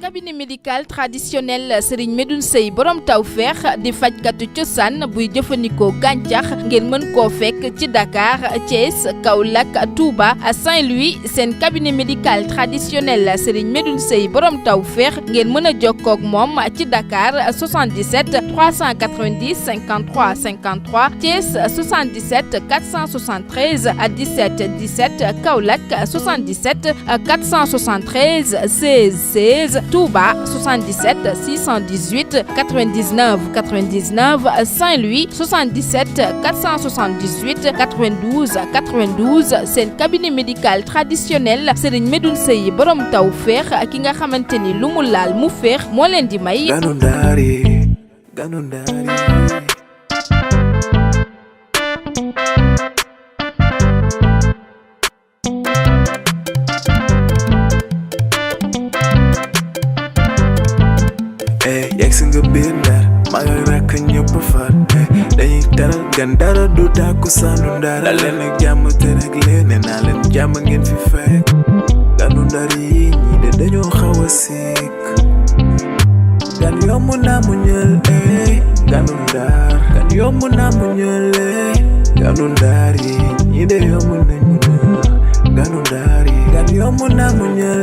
cabinet médical traditionnel Serigne Medoune Seye borom tawfeex di fajkatu cosaan buy jëfandikoo gàncax ngeen mën koo fekk ci Dakar Thiès Kaolack Touba Saint-Louis seen cabinet médical traditionnel Serigne Medoune Seye borom tawfeex ngeen mën a jokkoo ak moom ci Dakar 77 390 53 53 Thiès 77 473 17 17 Kaolack 77 473 16 16 Touba 77 618 99 99 Saint-Louis 77 478 92 92 seen cabinet médical traditionnel Serigne Medoune Seye borom tawfeex ki nga xamante ni lu mu laal mu feex moo leen di may. Yegsi nga biir Ndar maa ngi rakk ñëpp far dañuy teral gan dara du tàkku sànnu Ndar dal leen ak jàmm te rek leen ne naa leen jàmm ngeen fi fekk ganu Ndar yi ñii de dañoo xaw a sikk gan yomb naa mu ñël ganu Ndar gan yomb naa mu ñël ganu Ndar yi ñii de yomb nañ mu ñël ganu Ndar yi gan yomb naa mu ñël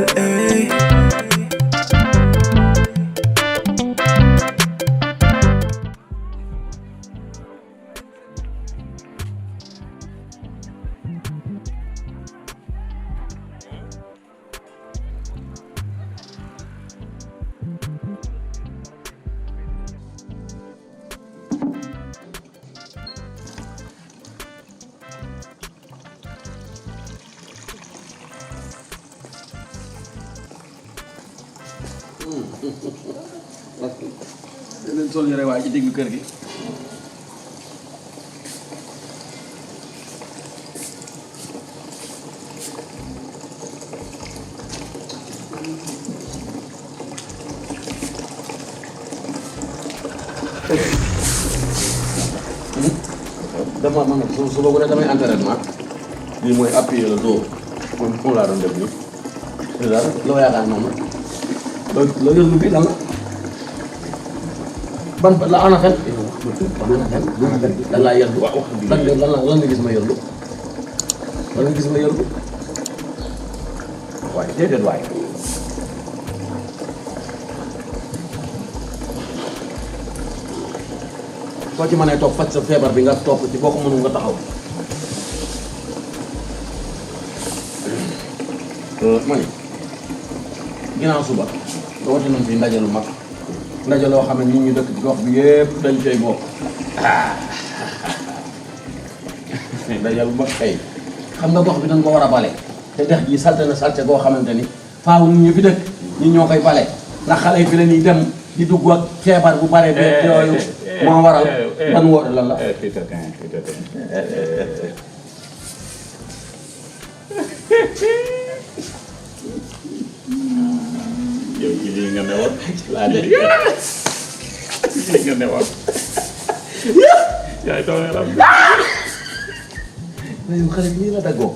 leen sol yore waaye ci diggu kër gi dama man su boobu rek damay entraînement lii mooy appuyer le dos moom laa doon def nii daal loo yaakaar noonu loo yëngu bi lan la ban la ana xel lan laa yëngu lan nga gis ma yëngu lan nga gis ma yëngu waaye déedéet waaye soo ci mënee toog faj sa feebar bi nga toog ci boo ko mënul nga taxaw ma ne ginnaaw suba nga wati nañ fi ndaje lu mag ndaje loo xam ne nit ñi dëkk ci gox bi yëpp dañ cay bokk ndaje lu mag kay xam nga gox bi dañ ko war a bale te dex ji salte na salte goo xamante ni faaw nit ñi fi dëkk ñi ñoo koy bale ndax xale yi fi la ñuy dem di dugg ak feebar bu bare beeg yooyu moo waral ban woote lan la yow ci lii nga newoon laa de lii nga newoon yaay doon yaram yow xale bi nii la daggoo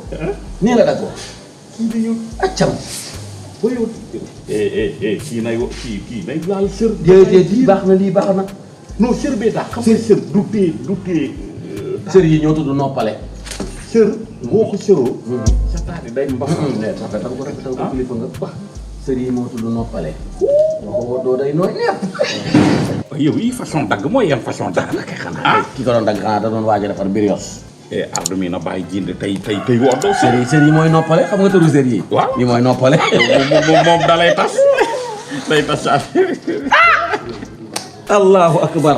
nii la daggoo kii di yow accam ba yow kii nay laal sër déedéet lii baax na lii baax na non sër bee tax xam nga sër du tee sër yi ñoo tudd noppale sër boo ko sëroo sa taat day mbax rafetal ko rafetal ko kilifa nga baax sër yi moo tudd noppale doo doo day nooy neex yow yi façon dagg mooy yan façon dagg la kay xanaa ki ko doon dagg xanaa da doon waaj a defar birios ardu mi na bàyyi jind tey woddoo sër yi mooy noppale xam nga tëru sër yi waaw yi mooy noppale moom dalay tas day tas sa allahu akbar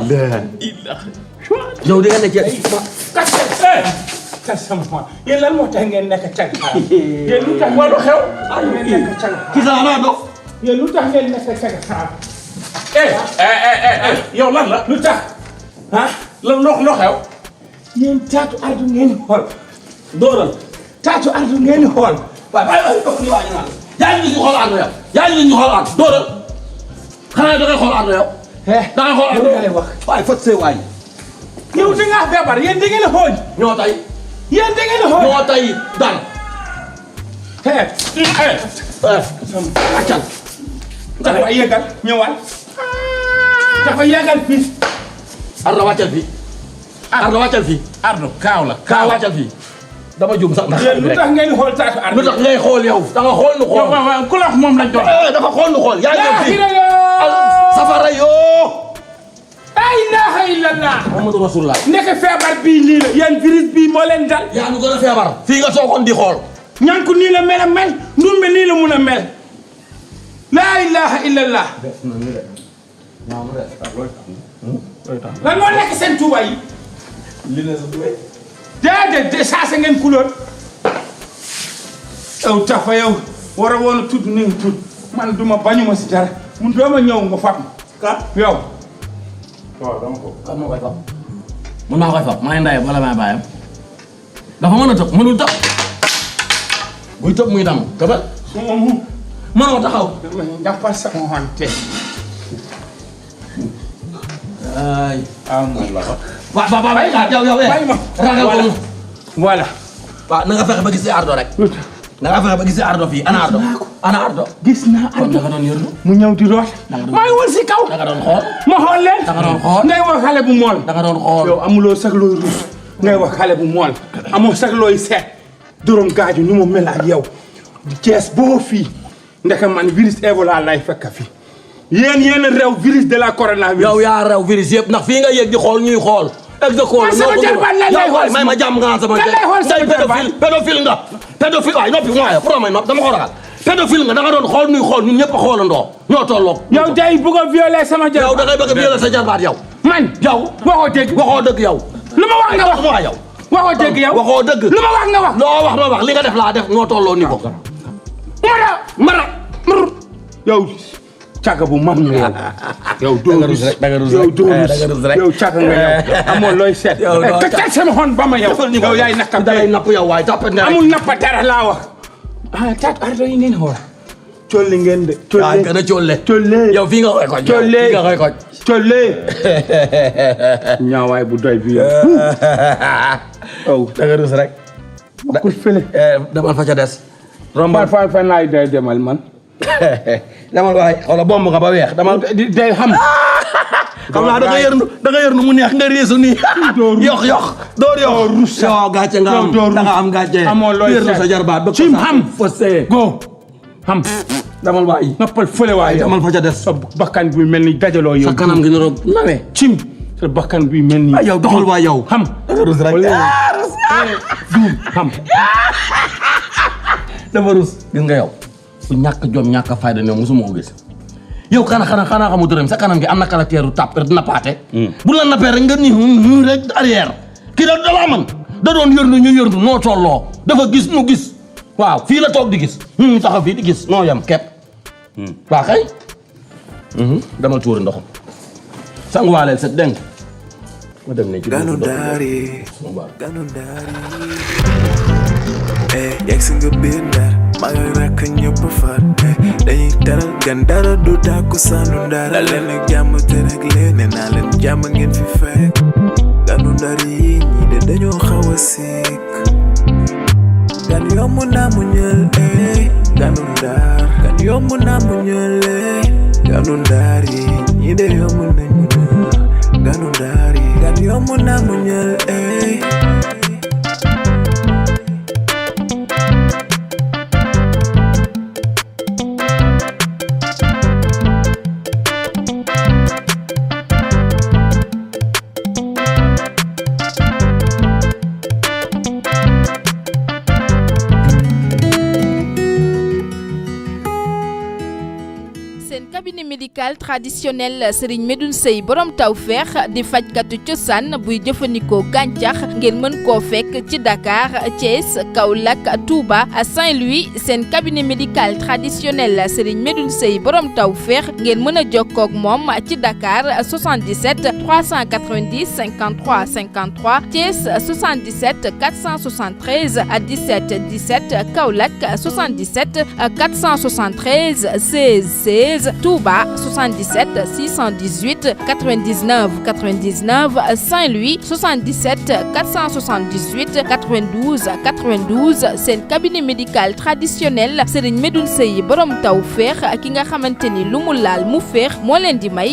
yow di nga ne ci yéen lan moo tax ngeen nekk càgg yéen lu tax wàllu xew ngeen nekk càgg ki sa xanaa do yéen lu tax ngeen nekk càgg yow lan la lu tax ah lan loo xew yéen taatu ardu ngeen di xool dooral taatu ardu ngeen di xool waaye yaa ngi ñu xool ànd yow yaa ngi ñu xool ànd dooral xanaa da ngay xool ànd yow da ngay xool ànd ngay wax waaye fat see waay yow da ngaa feebar yéen da ngeen a xool ñoo tay yéen da ngeen a xool ñoo tay dal accal dafa yeggal ñëwal dafa yeggal fii Ardo wàccal fii Ardo wàccal fii Ardo kaaw la kaaw wàccal fii dama juum sax ndax yéen lu tax ngeen di xool taatu Ardo lu tax ngay xool yow da nga xool nu xool waaw ku la wax moom lañ doon dafa xool nu xool yaa ngi fii safara yoo la ilaha illallah Muhammadu Rasulullah nekk feebar bii nii la yéen virus bii moo leen dal yaa ngi gën a feebar fii nga soogoon di xool ñànku nii la mel a mel ndumbe nii la mun a mel la ilaha illallah lan moo nekk seen tuuba yi li ne sa tubaay déedéet de saa sa ngeen couleur yow tafa yow war a woon a tudd ni nga tudd man duma bañuma si dara mun dooma ñëw nga fab ka yow waaw dama ko kan moo koy fab mën naa koy fab maa ngi ndaye bala maa bàyyam dafa mën a tëb mënul tëb buy tëb muy dam tëbal mënoo taxaw dafa sama honte ay moom la waaw yow bàyyi ma ragal ko voilà waaw na nga fexe ba gis Ardo rek na nga fexe ba gis Ardo fii ana Ardo gis naa kon Ardo da nga doon yërlu mu ñëw di root maa ngi woon si kaw da nga doon xool ma xool leen da nga doon xool ngay wax xale bu mool da nga doon xool yow amuloo sax looy ruus ngay wax xale bu mool amoo sax looy seet dorom gaaju ni mu mel ak yow Cees boo fii ndeka man virus Ebola lay fekk fi yéen a réew virus de la coronavirus yow yaa rew virus yëpp ndax fii nga yëg di xool ñuy xool man sama jarbaat lan lay xool may ma jàmm nga sama lan lay xool sama jarbaat pédophile nga pédophile waay noppi mooy pour may nopp dama ko ragal pédophile nga da nga doon xool ñuy xool ñun ñëpp a xoolandoo ñoo tolloo yow day bëgg a violer sama jarbaat yow da ngay bëgg a violer sa jarbaat yow man yow waxoo dëgg waxoo dëgg yow lu ma wax nga wax waa yow waxoo dëgg yow waxoo dëgg lu ma wax nga wax loo wax ma wax li nga def laa def ñoo tolloo niveau mara yow caga bu mam nga yow doo rus yow doo rus yow caga nga yow amoo looy seet te teg sama xon ba ma yow yow yaay nakka dalay napp yow waaye tapet nga amul nappa dara laa wax taat Ardo yi ngeen xool colli ngeen de waaw gën a colle colle yow fii nga koy koj colle fii nga koy koj colle ñaawaay bu doy bi yow yow da nga rus rek bokkul fële demal fa ca des rombal fan laay day demal man demal waay xoola bomb nga ba weex demal day xam xam naa da nga yërnu mu neex nga réesu nii yox door yox rus yow gàcce nga am da nga am gàcce amoo looy yërnu sa jarbaat ba cim xam fosé go xam demal waay noppal fële waay demal fa ca des sa bakkan buy mel ni dajaloo yow sa kanam gi niroog nawe cim sa bakkan buy mel ni ay yow doxal waay yow xam da nga rus rek duum xam dafa rus gis nga yow bu ñàkk jom ñàkk fayda ne mosuma ko gis yow xanaa xamu dërëm sa kanam gi am na caractère tap nappaate bu la nappee rek nga ni rek arrière kii da la man da doon yërndu ñu yërndu noo tolloo dafa gis nu gis waaw fii la toog di gis taxaw fii di gis noo yem kepp waa kay dama tuuri ndoxam sanguwaaleel set deng ma dem ne ci Ganu Dari yegsi nga biir Ndar maa ngi rakk ñëpp far dañuy teral gan dara du tàkku sànnu Ndar da leen ak jàmm te rek leen nee naa leen jàmm ngeen fi fekk Ganu Ndar yi ñi de dañoo xaw a sikk gan yomb naa mu ñël Ganu Ndar gan yomb naa mu ñël Ganu Ndar yi ñi de yomb nañu Ganu Ndar yi gan yomb naa mu ñël cabinet médical traditionnel Serigne Medoune Seye borom tawfeex di fajkatu cosaan buy jëfandikoo gàncax ngeen mën koo fekk ci Dakar Thiès Kaolack Touba Saint-Louis seen cabinet médical traditionnel Serigne Medoune Seye borom tawfeex ngeen mën a jokkoo ak moom ci Dakar 77 390 53 53 Thiès 77 473 17 17 Kaolack 77 473 16 16 Touba 77 618 99 99 Saint-Louis 77 478 92 92 seen cabinet médical traditionnel Serigne Medoune Seye borom Tawfekh ki nga xamante ni lu mu laal mu féex moo leen di may